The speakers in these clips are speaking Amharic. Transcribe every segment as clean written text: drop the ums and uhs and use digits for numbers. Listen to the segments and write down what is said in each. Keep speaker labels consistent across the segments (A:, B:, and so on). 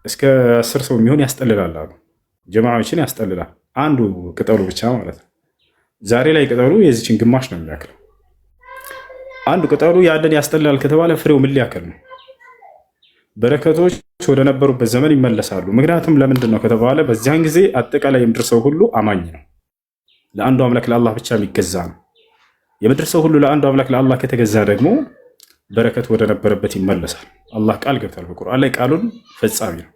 A: እስከ 10 ሰው የሚሆን ያስጠልላል አሉ። ጀማዎችን ያስጠልላል። አንዱ ቅጠሉ ብቻ ማለት ነው። ዛሬ ላይ ቅጠሉ የዚችን ግማሽ ነው የሚያክለው። አንዱ ቅጠሉ ያንን ያስጠልላል ከተባለ ፍሬው ምን ሊያክል ነው? በረከቶች ወደ ነበሩበት ዘመን ይመለሳሉ። ምክንያቱም ለምንድን ነው ከተባለ በዚያን ጊዜ አጠቃላይ የምድር ሰው ሁሉ አማኝ ነው። ለአንዱ አምላክ ለአላህ ብቻ የሚገዛ ነው። የምድር ሰው ሁሉ ለአንዱ አምላክ ለአላህ ከተገዛ ደግሞ በረከት ወደ ነበረበት ይመለሳል። አላህ ቃል ገብቷል በቁርአን ላይ፣ ቃሉን ፈጻሚ ነው።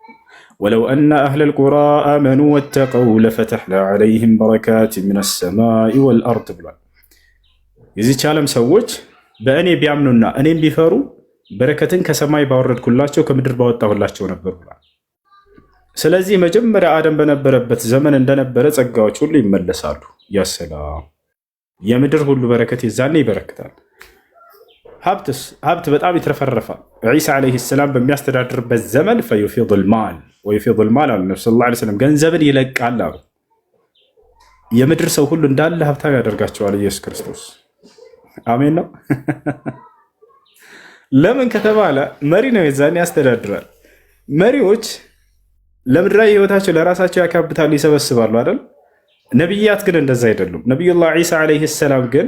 A: ولو أن أهل القرى آمنوا واتقوا لفتحنا عليهم بركات من السماء والأرض ብሏል። የዚች ዓለም ሰዎች በእኔ ቢያምኑና እኔም ቢፈሩ በረከትን ከሰማይ ባወረድኩላቸው ከምድር ባወጣሁላቸው ነበር ብሏል። ስለዚህ መጀመሪያ አደም በነበረበት ዘመን እንደነበረ ጸጋዎች ሁሉ ይመለሳሉ። ያሰላም የምድር ሁሉ በረከት የዛኔ ይበረክታል። ሀብትስ ሀብት በጣም ይትረፈረፋል። ዒሳ ዓለይሂ ሰላም በሚያስተዳድርበት ዘመን فيفيض المال ويفيض المال አሉ ነቢ ሰለላሁ ዓለይሂ ወሰለም፣ ገንዘብን ይለቃል አሉ። የምድር ሰው ሁሉ እንዳለ ሀብታም ያደርጋቸዋል ኢየሱስ ክርስቶስ። አሜን ነው። ለምን ከተባለ መሪ ነው፣ የዛኔ ያስተዳድራል። መሪዎች ለምድራዊ ህይወታቸው ለራሳቸው ያካብታሉ፣ ይሰበስባሉ አይደል? ነቢያት ግን እንደዛ አይደሉም። ነቢዩላህ ዒሳ ዓለይሂ ሰላም ግን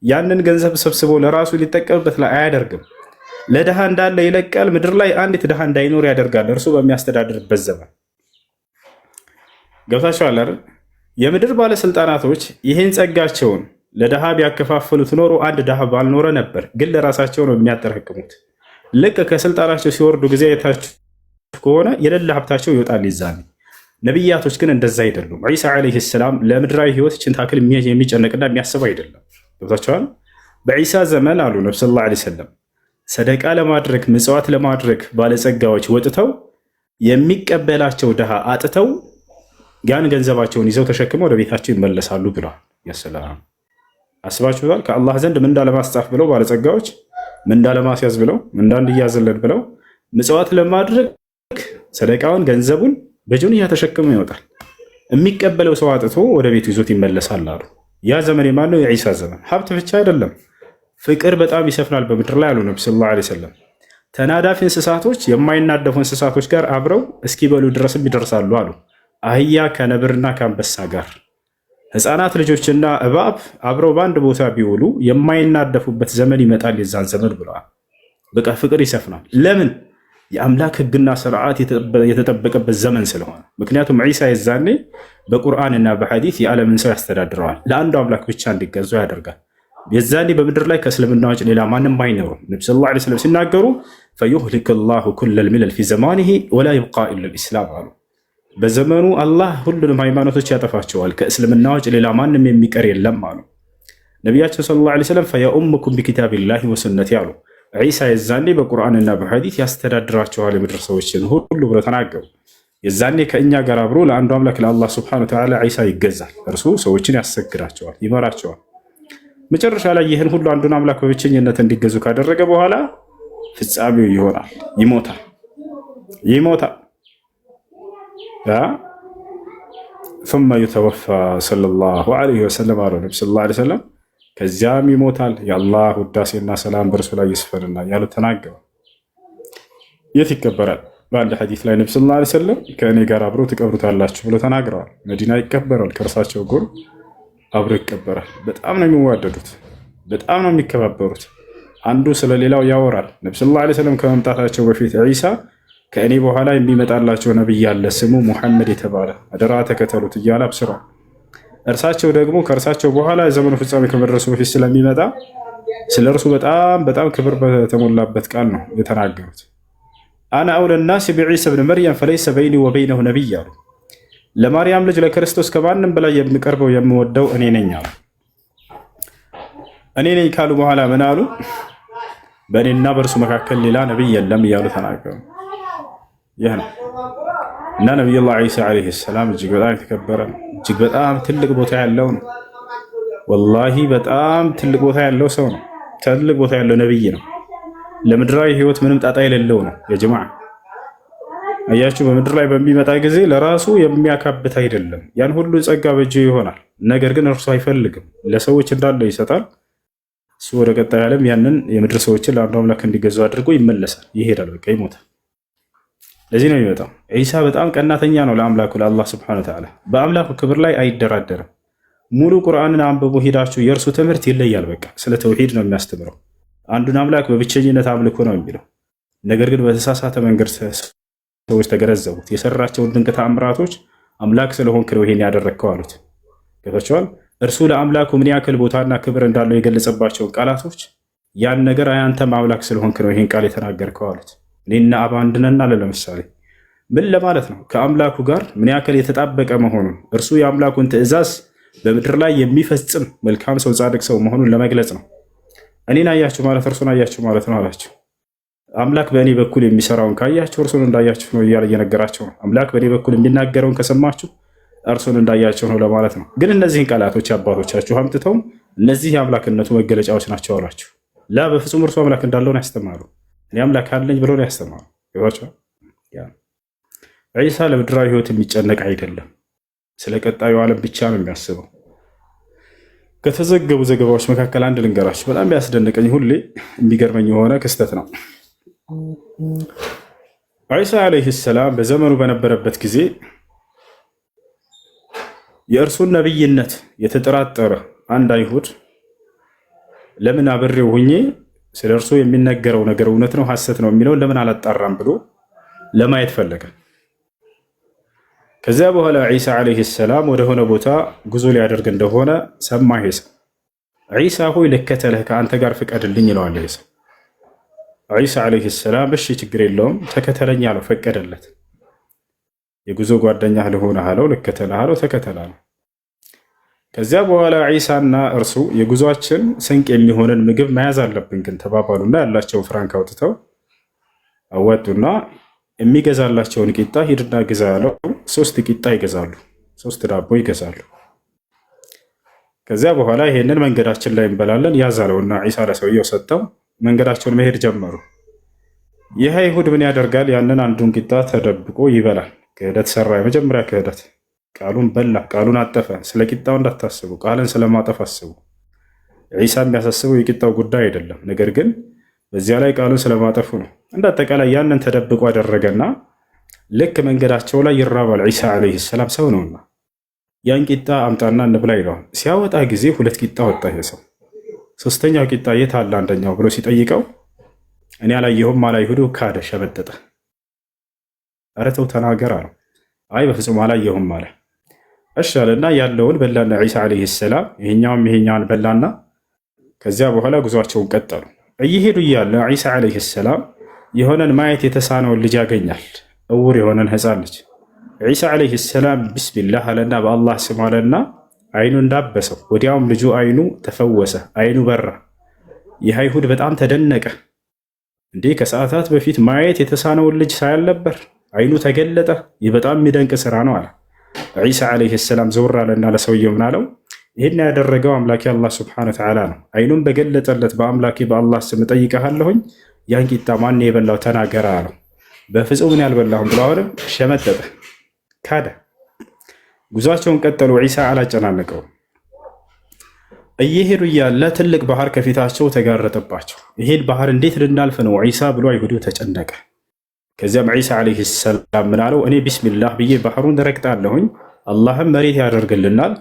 A: ያንን ገንዘብ ሰብስቦ ለራሱ ሊጠቀምበት ላይ አያደርግም። ለድሃ እንዳለ ይለቃል። ምድር ላይ አንዲት ድሃ እንዳይኖር ያደርጋል፣ እርሱ በሚያስተዳድርበት ዘመን። ገብታችኋል አይደል? የምድር ባለስልጣናቶች ይህን ጸጋቸውን ለድሃ ቢያከፋፍሉት ኖሮ አንድ ድሃ ባልኖረ ነበር። ግን ለራሳቸው ነው የሚያጠራቅሙት። ልክ ከስልጣናቸው ሲወርዱ ጊዜ የታችሁ ከሆነ የሌለ ሀብታቸው ይወጣል ይዛኔ። ነቢያቶች ግን እንደዛ አይደሉም። ዒሳ ዓለይሂ ሰላም ለምድራዊ ህይወት ችን ታክል የሚጨነቅና የሚያስብ አይደለም። ገብታችኋል? በዒሳ ዘመን አሉ ነቢ ሰለላሁ ዓለይሂ ወሰለም ሰደቃ ለማድረግ ምጽዋት ለማድረግ ባለጸጋዎች ወጥተው የሚቀበላቸው ድሃ አጥተው ያን ገንዘባቸውን ይዘው ተሸክመው ወደ ቤታቸው ይመለሳሉ ብለዋል። ያሰላም አስባችሁታል? ከአላህ ዘንድ ምንዳ ለማስጻፍ ብለው ባለጸጋዎች ምንዳ ለማስያዝ ብለው ምንዳ እንዲያዝልን ብለው ምጽዋት ለማድረግ ሰደቃውን ገንዘቡን በጆንያ ተሸክሞ ይወጣል። የሚቀበለው ሰው አጥቶ ወደ ቤቱ ይዞት ይመለሳል አሉ። ያ ዘመን የማን ነው? የዒሳ ዘመን። ሀብት ብቻ አይደለም፣ ፍቅር በጣም ይሰፍናል በምድር ላይ አሉ ነቢ ሰለላሁ ዐለይሂ ወሰለም። ተናዳፊ እንስሳቶች የማይናደፉ እንስሳቶች ጋር አብረው እስኪበሉ ድረስም ይደርሳሉ አሉ። አህያ ከነብርና ከአንበሳ ጋር፣ ህፃናት ልጆችና እባብ አብረው በአንድ ቦታ ቢውሉ የማይናደፉበት ዘመን ይመጣል የዛን ዘመን ብለዋል። በቃ ፍቅር ይሰፍናል። ለምን? የአምላክ ህግና ስርዓት የተጠበቀበት ዘመን ስለሆነ። ምክንያቱም ዒሳ የዛኔ በቁርአንና በሐዲስ የዓለምን ሰው ያስተዳድረዋል። ለአንዱ አምላክ ብቻ እንዲገዙ ያደርጋል። የዛኔ በምድር ላይ ከእስልምና ውጭ ሌላ ማንም አይኖርም። ነቢ ሰለላሁ ዐለይሂ ወሰለም ሲናገሩ فيهلك الله كل الملل في زمانه ولا يبقى إلا الإسلام አሉ። በዘመኑ አላህ ሁሉንም ሃይማኖቶች ያጠፋቸዋል፣ ከእስልምና ውጭ ሌላ ማንም የሚቀር የለም አሉ። ነቢያችን ሰለላሁ ዐለይሂ ወሰለም فيؤمكم بكتاب الله وسنتي አሉ። ዒሳ የዛኔ በቁርአንና በሐዲስ ያስተዳድራቸዋል የምድር ሰዎችን ሁሉ ብለው ተናገሩ። የዛኔ ከእኛ ጋር አብሮ ለአንዱ አምላክ ለአላህ ስብሐነ ወተዓላ ዒሳ ይገዛል። እርሱ ሰዎችን ያሰግዳቸዋል፣ ይመራቸዋል። መጨረሻ ላይ ይህን ሁሉ አንዱን አምላክ በብቸኝነት እንዲገዙ ካደረገ በኋላ ፍጻሜው ይሆናል፣ ይሞታል፣ ይሞታል። ثم يتوفى صلى الله عليه وسلم አሉ ነቢ ሰለላሁ ዐለይሂ ወሰለም። ከዚያም ይሞታል። የአላህ ውዳሴና ሰላም በእርሱ ላይ ይስፈንና ያሉ ተናገሩ። የት ይቀበራል? በአንድ ሐዲስ ላይ ነቢ ሰለላሁ ዐለይሂ ወሰለም ከእኔ ጋር አብሮ ትቀብሩታላችሁ ብሎ ተናግረዋል። መዲና ይቀበራል፣ ከእርሳቸው ጎን አብሮ ይቀበራል። በጣም ነው የሚዋደዱት፣ በጣም ነው የሚከባበሩት። አንዱ ስለሌላው ያወራል። ነቢ ሰለላሁ ዐለይሂ ወሰለም ከመምጣታቸው በፊት ዒሳ ከእኔ በኋላ የሚመጣላቸው ነቢይ አለ ስሙ ሙሐመድ የተባለ፣ አደራ ተከተሉት እያለ አብስሯል። እርሳቸው ደግሞ ከእርሳቸው በኋላ የዘመኑ ፍጻሜ ከመድረሱ በፊት ስለሚመጣ ስለ እርሱ በጣም በጣም ክብር በተሞላበት ቃል ነው የተናገሩት። أنا أولى الناس بعيسى ابن مريم فليس بيني وبينه نبي አሉ። ለማርያም ልጅ ለክርስቶስ ከማንም በላይ የምቀርበው የምወደው እኔ ነኝ አሉ። እኔ ነኝ ካሉ በኋላ ምን አሉ? በእኔና በእርሱ መካከል ሌላ ነቢይ የለም እያሉ ተናገሩ። ይህ ነው እና ነቢዩላህ ዒሳ ዓለይሂ ሰላም እጅግ በጣም የተከበረ ነው። እጅግ በጣም ትልቅ ቦታ ያለው ነው። ወላሂ በጣም ትልቅ ቦታ ያለው ሰው ነው። ትልቅ ቦታ ያለው ነቢይ ነው። ለምድራዊ ህይወት ምንም ጣጣ የሌለው ነው። የጀማዓ አያችሁ፣ በምድር ላይ በሚመጣ ጊዜ ለራሱ የሚያካብት አይደለም። ያን ሁሉ ጸጋ በእጁ ይሆናል። ነገር ግን እርሱ አይፈልግም። ለሰዎች እንዳለ ይሰጣል። እሱ ወደ ቀጣይ ዓለም ያንን የምድር ሰዎችን ለአንዱ አምላክ እንዲገዙ አድርጎ ይመለሳል፣ ይሄዳል። በቃ ይሞታል። ለዚህ ነው የሚመጣው። ዒሳ በጣም ቀናተኛ ነው ለአምላኩ ለአላህ سبحانه وتعالى። በአምላኩ ክብር ላይ አይደራደርም። ሙሉ ቁርአንን አንብቦ ሄዳችሁ የእርሱ ትምህርት ይለያል። በቃ ስለ ተውሂድ ነው የሚያስተምረው። አንዱን አምላክ በብቸኝነት አምልኮ ነው የሚለው። ነገር ግን በተሳሳተ መንገድ ሰዎች ተገነዘቡት። የሰራቸውን ድንቅ ተአምራቶች አምላክ ስለሆንክ ነው ይሄን ያደረግከው አሉት። ገብቷቸዋል። እርሱ ለአምላኩ ምን ያክል ቦታና ክብር እንዳለው የገለጸባቸውን ቃላቶች ያን ነገር አንተም አምላክ ስለሆንክ ነው ይሄን ቃል የተናገርከው አሉት። እኔና አብ አንድ ነን አለ። ለምሳሌ ምን ለማለት ነው? ከአምላኩ ጋር ምን ያክል የተጣበቀ መሆኑን፣ እርሱ የአምላኩን ትእዛዝ በምድር ላይ የሚፈጽም መልካም ሰው፣ ጻድቅ ሰው መሆኑን ለመግለጽ ነው። እኔን አያችሁ ማለት እርሱን አያችሁ ማለት ነው አላቸው። አምላክ በእኔ በኩል የሚሰራውን ካያችሁ እርሱን እንዳያችሁ ነው እያለ እየነገራቸው ነው። አምላክ በእኔ በኩል የሚናገረውን ከሰማችሁ እርሱን እንዳያቸው ነው ለማለት ነው። ግን እነዚህን ቃላቶች አባቶቻችሁ አምጥተው እነዚህ የአምላክነቱ መገለጫዎች ናቸው አሏችሁ። لا በፍጹም እርሱ አምላክ እንዳለውን ያስተማሩ። እኔ አምላክ አለኝ ብለው ነው ያስተማሩ። ዒሳ ለምድራዊ ህይወት የሚጨነቅ አይደለም። ስለ ቀጣዩ ዓለም ብቻ ነው የሚያስበው። ከተዘገቡ ዘገባዎች መካከል አንድ ልንገራችሁ። በጣም ያስደነቀኝ ሁሌ የሚገርመኝ የሆነ ክስተት ነው። ዒሳ ዓለይሂ ሰላም በዘመኑ በነበረበት ጊዜ የእርሱን ነብይነት የተጠራጠረ አንድ አይሁድ ለምን አብሬው ሁኜ ስለ እርሱ የሚነገረው ነገር እውነት ነው ሐሰት ነው የሚለውን ለምን አላጣራም ብሎ ለማየት ፈለገ። ከዚያ በኋላ ዒሳ ዓለይሂ ሰላም ወደሆነ ቦታ ጉዞ ሊያደርግ እንደሆነ ሰማ። ይሄ ሰው ዒሳ ሆይ ልከተልህ፣ ከአንተ ጋር ፍቀድልኝ ይለዋል። ይሄ ሰው ዒሳ ዓለይሂ ሰላም እሺ ችግር የለውም ተከተለኝ አለው፣ ፈቀደለት። የጉዞ ጓደኛህ ልሆንህ አለው፣ ልከተልህ አለው፣ ተከተል አለው። ከዚያ በኋላ ዒሳና እርሱ የጉዟችን ስንቅ የሚሆንን ምግብ መያዝ አለብን ግን ተባባሉና ያላቸውን ፍራንክ አውጥተው አወጡና የሚገዛላቸውን ቂጣ ሂድና ግዛ ያለው፣ ሶስት ቂጣ ይገዛሉ፣ ሶስት ዳቦ ይገዛሉ። ከዚያ በኋላ ይሄንን መንገዳችን ላይ እንበላለን ያዝ አለውና ዒሳ ለሰውየው ሰጠው። መንገዳቸውን መሄድ ጀመሩ። ይህ አይሁድ ምን ያደርጋል? ያንን አንዱን ቂጣ ተደብቆ ይበላል። ክህደት ሰራ። የመጀመሪያ ክህደት፣ ቃሉን በላ፣ ቃሉን አጠፈ። ስለ ቂጣው እንዳታስቡ፣ ቃልን ስለማጠፍ አስቡ። ዒሳ የሚያሳስበው የቂጣው ጉዳይ አይደለም፣ ነገር ግን በዚያ ላይ ቃሉን ስለማጠፉ ነው። እንደ አጠቃላይ ያንን ተደብቆ አደረገና ልክ መንገዳቸው ላይ ይራባል። ዒሳ ዓለይሂ ሰላም ሰው ነውና ያን ቂጣ አምጣና እንብላ ይለዋል። ሲያወጣ ጊዜ ሁለት ቂጣ ወጣ ይሄ ሰው። ሶስተኛው ቂጣ የት አለ አንደኛው ብሎ ሲጠይቀው እኔ አላየሁም አለ። አይሁዱ ካደ፣ ሸመጠጠ። ኧረ ተው ተናገር አለው። አይ በፍጹም አላየሁም አለ። እሺ አለና ያለውን በላና ዒሳ ዓለይሂ ሰላም ይሄኛውም ይሄኛውን በላና ከዚያ በኋላ ጉዟቸውን ቀጠሉ። እየሄዱ እያለ ዒሳ ዓለይሂ ሰላም የሆነን ማየት የተሳነውን ልጅ ያገኛል። እውር የሆነን ህፃን ልጅ። ዒሳ ዓለይሂ ሰላም ቢስሚላህ አለና በአላህ ስም አለና አይኑ እንዳበሰው፣ ወዲያውም ልጁ አይኑ ተፈወሰ፣ አይኑ በራ። ይህ አይሁድ በጣም ተደነቀ። እንዲህ ከሰዓታት በፊት ማየት የተሳነውን ልጅ ሳያል ነበር፣ አይኑ ተገለጠ። ይህ በጣም የሚደንቅ ስራ ነው አለ። ዒሳ ዓለይሂ ሰላም ዘወር አለና ለሰውየው ምን አለው? ይህን ያደረገው አምላኬ አላህ ስብሐነ ወተዓላ ነው። አይኑን በገለጠለት በአምላኬ በአላህ ስም እጠይቅሃለሁኝ፣ ያን ቂጣ ማን የበላው ተናገረ አለው። በፍጹም እኔ አልበላሁም ብሎ አሁንም ሸመጠጠ፣ ካደ። ጉዟቸውን ቀጠሉ። ዒሳ አላጨናነቀው። እየሄዱ እያለ ትልቅ ባህር ከፊታቸው ተጋረጠባቸው። ይሄን ባህር እንዴት ልናልፍ ነው ዒሳ ብሎ አይሁዲው ተጨነቀ። ከዚያም ዒሳ ዓለይሂ ሰላም ምን አለው? እኔ ቢስሚላህ ብዬ ባህሩን ረግጣለሁኝ፣ አላህም መሬት ያደርግልናል፣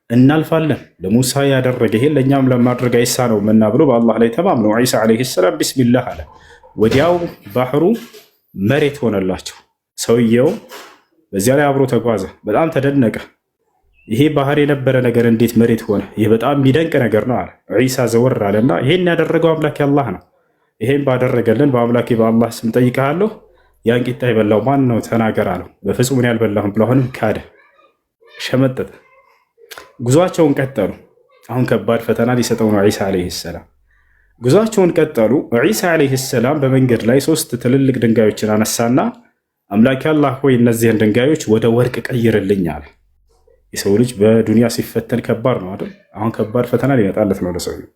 A: እናልፋለን። ለሙሳ ያደረገ ይሄን ለእኛም ለማድረግ አይሳነውምና ብሎ በአላህ ላይ ተማምነው ዒሳ ዓለይሂ ሰላም ቢስሚላህ አለ። ወዲያው ባህሩ መሬት ሆነላቸው። ሰውየው በዚያ ላይ አብሮ ተጓዘ። በጣም ተደነቀ። ይሄ ባህር የነበረ ነገር እንዴት መሬት ሆነ? ይህ በጣም የሚደንቅ ነገር ነው አለ። ዒሳ ዘወር አለና ይሄን ያደረገው አምላኬ አላህ ነው። ይሄን ባደረገልን በአምላኬ በአላህ ስም ጠይቀሃለሁ፣ ያን ቂጣ የበላው ማን ነው ተናገር አለው። በፍጹም እኔ አልበላሁም ብሎ አሁንም ካደ፣ ሸመጠጠ። ጉዟቸውን ቀጠሉ። አሁን ከባድ ፈተና ሊሰጠው ነው ዒሳ ዓለይሂ ሰላም። ጉዟቸውን ቀጠሉ። ዒሳ ዓለይሂ ሰላም በመንገድ ላይ ሶስት ትልልቅ ድንጋዮችን አነሳና አምላኬ አላህ ሆይ እነዚህን ድንጋዮች ወደ ወርቅ ቀይርልኝ አለ። የሰው ልጅ በዱንያ ሲፈተን ከባድ ነው አይደል? አሁን ከባድ ፈተና ሊመጣለት ነው ለሰውየው።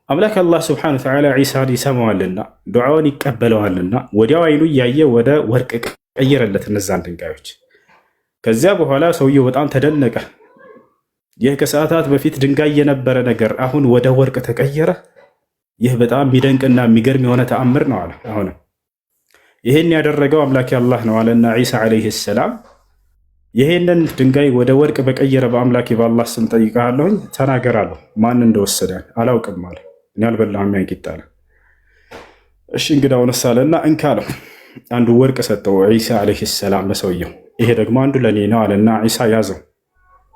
A: አምላክ አላህ ስብሐነሁ ወተዓላ ዒሳን ይሰማዋልና ዱዓውን ይቀበለዋልና ወዲያው አይኑ እያየ ወደ ወርቅ ቀየረለት እነዛን ድንጋዮች። ከዚያ በኋላ ሰውየው በጣም ተደነቀ። ይህ ከሰዓታት በፊት ድንጋይ የነበረ ነገር አሁን ወደ ወርቅ ተቀየረ። ይህ በጣም የሚደንቅና የሚገርም የሆነ ተአምር ነው አለ። አሁንም ይሄን ያደረገው አምላኬ አላህ ነው አለና ዒሳ ዓለይሂ ሰላም ይሄንን ድንጋይ ወደ ወርቅ በቀየረ በአምላኬ በአላህ ስም ጠይቀሃለሁኝ ተናገር አለው። ማን እንደወሰደ አላውቅም አለ። እኔ አልበላሁም ያን ቂጣ አለ። እሺ እንግዳውንስ አለና እንካ አለው። አንዱ ወርቅ ሰጠው ዒሳ ዓለይሂ ሰላም ለሰውየው። ይሄ ደግሞ አንዱ ለእኔ ነው አለና ዒሳ ያዘው።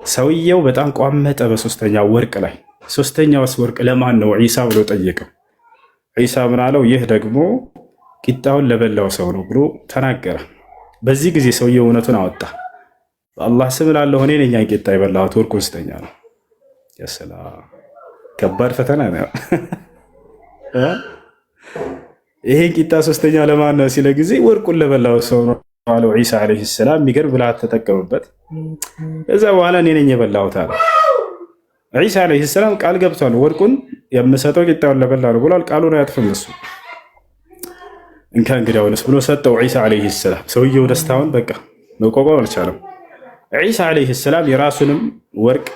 A: ሰውየው በጣም ቋመጠ በሶስተኛው ወርቅ ላይ። ሶስተኛውስ ወርቅ ለማን ነው ዒሳ ብሎ ጠየቀው። ዒሳ ምን አለው? ይህ ደግሞ ቂጣውን ለበላው ሰው ነው ብሎ ተናገረ። በዚህ ጊዜ ሰውየው እውነቱን አወጣ። በአላህ ስም እላለሁ እኔ ነኝ ያን ቂጣ የበላሁት፣ ወርቁን ስጠኝ አለው። ያሰላም ከባድ ፈተና ነው። ይሄን ቂጣ ሶስተኛ ለማን ነው ሲለ ጊዜ ወርቁን ለበላው ሰው ነው አለው ዒሳ ዓለይሂ ሰላም። የሚገርም ብልሃት ተጠቀምበት። ከዛ በኋላ እኔ ነኝ የበላሁት አለ ዒሳ ዓለይሂ ሰላም። ቃል ገብቷል። ወርቁን የምሰጠው ቂጣውን ለበላ ነው ብሏል። ቃሉን አያጥፍም እሱ። እንካ እንግዲያውንስ ብሎ ሰጠው ዒሳ ዓለይሂ ሰላም። ሰውየው ደስታውን በቃ መቋቋም አልቻለም። ዒሳ ዓለይሂ ሰላም የራሱንም ወርቅ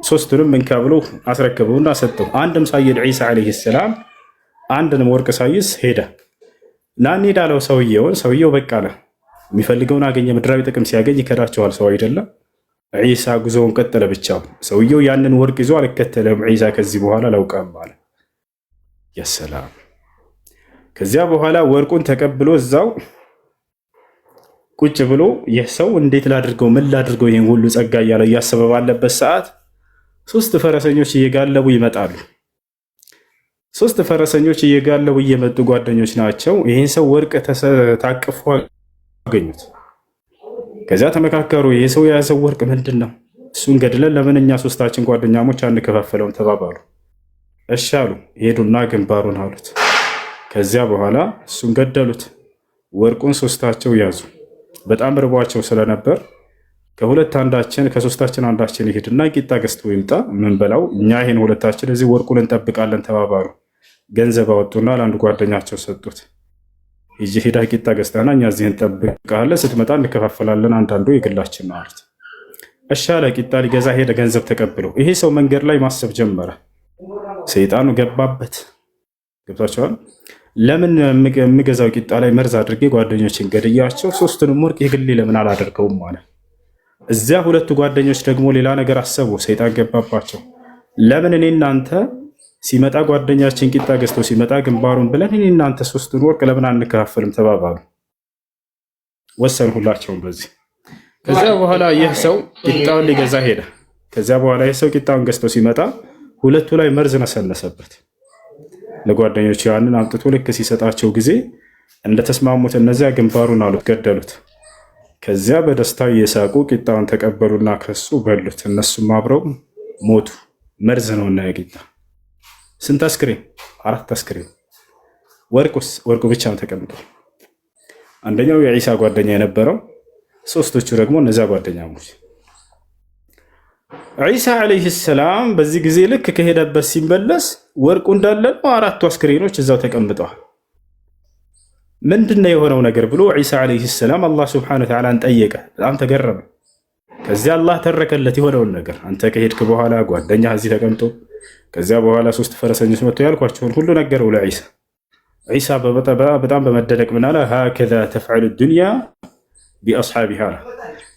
A: ሶስቱንም እንካ ብሎ አስረከበውና ሰጠው። አንድም ሳይል ዒሳ ዓለይሂ ሰላም አንድንም ወርቅ ሳይዝ ሄደ። ና እንሂድ አለው ሰውየውን። ሰውየው በቃ አለ። የሚፈልገውን አገኘ። ምድራዊ ጥቅም ሲያገኝ ይከዳቸዋል ሰው አይደለም። ዒሳ ጉዞውን ቀጠለ ብቻውን። ሰውየው ያንን ወርቅ ይዞ አልከተለም። ዒሳ ከዚህ በኋላ አላውቅም አለ። የሰላም ከዚያ በኋላ ወርቁን ተቀብሎ እዛው ቁጭ ብሎ ይህ ሰው እንዴት ላድርገው፣ ምን ላድርገው ይህን ሁሉ ጸጋ እያለ እያሰበ ባለበት ሰዓት ሶስት ፈረሰኞች እየጋለቡ ይመጣሉ። ሶስት ፈረሰኞች እየጋለቡ እየመጡ ጓደኞች ናቸው። ይህን ሰው ወርቅ ታቅፎ አገኙት። ከዚያ ተመካከሩ። ይህ ሰው የያዘው ወርቅ ምንድን ነው? እሱን ገድለን ለምን እኛ ሶስታችን ጓደኛሞች አንከፋፈለውም? ተባባሉ። እሺ አሉ። ሄዱና ግንባሩን አሉት። ከዚያ በኋላ እሱን ገደሉት። ወርቁን ሶስታቸው ያዙ። በጣም ርቧቸው ስለነበር ከሁለት አንዳችን ከሶስታችን አንዳችን ይሄድና ቂጣ ገዝቶ ይምጣ ምንበላው፣ እኛ ይሄን ሁለታችን እዚህ ወርቁን እንጠብቃለን ተባባሉ። ገንዘብ አወጡና ለአንድ ጓደኛቸው ሰጡት። ሂጂ ሄዳ ቂጣ ገዝተና እኛ እዚህ እንጠብቃለን፣ ስትመጣ እንከፋፈላለን፣ አንዳንዱ የግላችን ነው አሉት። እሺ አለ። ቂጣ ሊገዛ ሄደ ገንዘብ ተቀብሎ። ይሄ ሰው መንገድ ላይ ማሰብ ጀመረ። ሰይጣኑ ገባበት። ገብቷቸዋል። ለምን የምገዛው ቂጣ ላይ መርዝ አድርጌ ጓደኞችን ገድያቸው ሶስቱንም ወርቅ የግሌ ለምን አላደርገውም አለ። እዚያ ሁለቱ ጓደኞች ደግሞ ሌላ ነገር አሰቡ። ሰይጣን ገባባቸው። ለምን እኔ እናንተ ሲመጣ ጓደኛችን ቂጣ ገዝቶ ሲመጣ ግንባሩን ብለን እኔ እናንተ ሶስቱን ወርቅ ለምን አንከፋፈልም ተባባሉ። ወሰኑ ሁላቸውም በዚህ። ከዚያ በኋላ ይህ ሰው ቂጣውን ሊገዛ ሄደ። ከዚያ በኋላ ይህ ሰው ቂጣውን ገዝቶ ሲመጣ ሁለቱ ላይ መርዝ ነሰነሰበት። ለጓደኞቹ ያንን አምጥቶ ልክ ሲሰጣቸው ጊዜ እንደተስማሙት እነዚያ ግንባሩን አሉት፣ ገደሉት። ከዚያ በደስታ እየሳቁ ቂጣውን ተቀበሉና ከሱ በሉት። እነሱም አብረው ሞቱ። መርዝ ነውና የቂጣ ስንት አስክሬን? አራት አስክሬን። ወርቁስ? ወርቁ ብቻ ነው ተቀምጧል። አንደኛው የዒሳ ጓደኛ የነበረው፣ ሶስቶቹ ደግሞ እነዚያ ጓደኛሞች። ዒሳ ዓለይሂ ሰላም በዚህ ጊዜ ልክ ከሄደበት ሲመለስ ወርቁ እንዳለ ነው። አራቱ አስክሬኖች እዛው ተቀምጠዋል። ምንድነው የሆነው ነገር ብሎ ዒሳ ዓለይሂ ሰላም አላህ ስብሐነሁ ወተዓላን ጠየቀ። በጣም ተገረመ። ከዚያ አላህ ተረከለት የሆነውን ነገር። አንተ ከሄድክ በኋላ ጓደኛ እዚህ ተቀምጦ፣ ከዚያ በኋላ ሶስት ፈረሰኞች መጥቶ ያልኳቸውን ሁሉ ነገረው ለዒሳ። ዒሳ በጣም በመደነቅ ምን አለ? هكذا تفعل الدنيا بأصحابها አለ።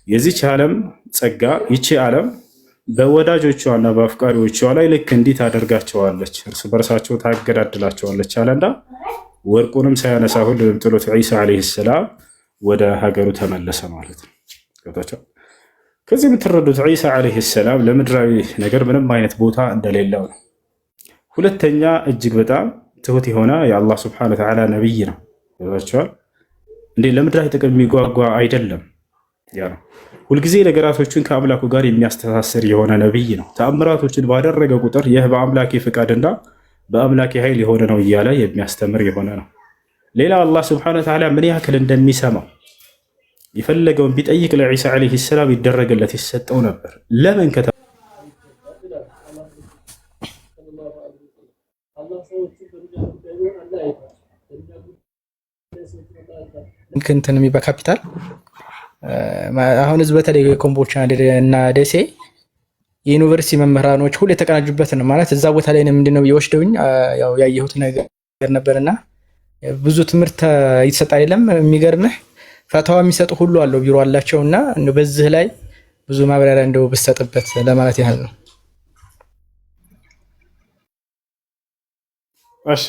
A: የዚች ዓለም ጸጋ ይቺ ዓለም በወዳጆቿና በአፍቃሪዎቿ ላይ ልክ እንዲህ ታደርጋቸዋለች፣ እርስ በርሳቸው ታገዳድላቸዋለች አለና ወርቁንም ሳያነሳ ሁሉንም ጥሎት ዒሳ ዓለይሂ ሰላም ወደ ሀገሩ ተመለሰ ማለት ነው። ገብቷቸዋል። ከዚህ የምትረዱት ዒሳ ዓለይሂ ሰላም ለምድራዊ ነገር ምንም አይነት ቦታ እንደሌለው ነው። ሁለተኛ እጅግ በጣም ትሁት የሆነ የአላህ ስብሐነ ወተዓላ ነቢይ ነው። ገብቷቸዋል። እንዴ ለምድራዊ ጥቅም የሚጓጓ አይደለም። ያ ነው ሁልጊዜ ነገራቶችን ከአምላኩ ጋር የሚያስተሳስር የሆነ ነቢይ ነው። ተአምራቶችን ባደረገ ቁጥር ይህ በአምላኬ ፍቃድና በአምላኬ ኃይል የሆነ ነው እያለ የሚያስተምር የሆነ ነው። ሌላ አላህ ስብሐነ ወተዓላ ምን ያክል እንደሚሰማው የፈለገውን ቢጠይቅ ለዒሳ ዓለይሂ ሰላም ይደረግለት ይሰጠው ነበር። ለምን ከተ
B: እንትን የሚባል ካፒታል አሁን ህዝብ በተለይ ኮምቦልቻ እና ደሴ የዩኒቨርሲቲ መምህራኖች ሁሉ የተቀናጁበት ነው። ማለት እዛ ቦታ ላይ ምንድነው የወስደውኝ ያው ያየሁት ነገር ነበርና ብዙ ትምህርት ይሰጥ አይደለም። የሚገርምህ ፈተዋ የሚሰጡ ሁሉ አለው ቢሮ አላቸው። እና በዚህ ላይ ብዙ ማብራሪያ እንደው ብሰጥበት ለማለት ያህል ነው።
A: እሺ፣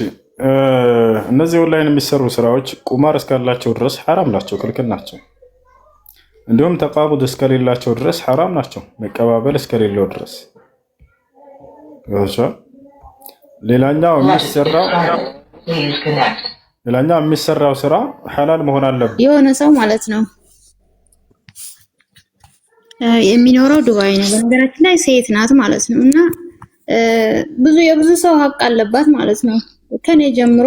A: እነዚህ ኦንላይን የሚሰሩ ስራዎች ቁማር እስካላቸው ድረስ ሐራም ናቸው፣ ክልክል ናቸው። እንዲሁም ተቃቡድ እስከሌላቸው ድረስ ሐራም ናቸው፣ መቀባበል እስከሌለው ድረስ። ሌላኛው የሚሰራው ስራ ሐላል መሆን አለበት።
C: የሆነ ሰው ማለት ነው የሚኖረው ዱባይ ነው። በነገራችን ላይ ሴት ናት ማለት ነው እና ብዙ የብዙ ሰው ሀቅ አለባት ማለት ነው ከኔ ጀምሮ።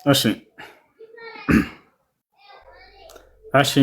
A: እሺ እሺ፣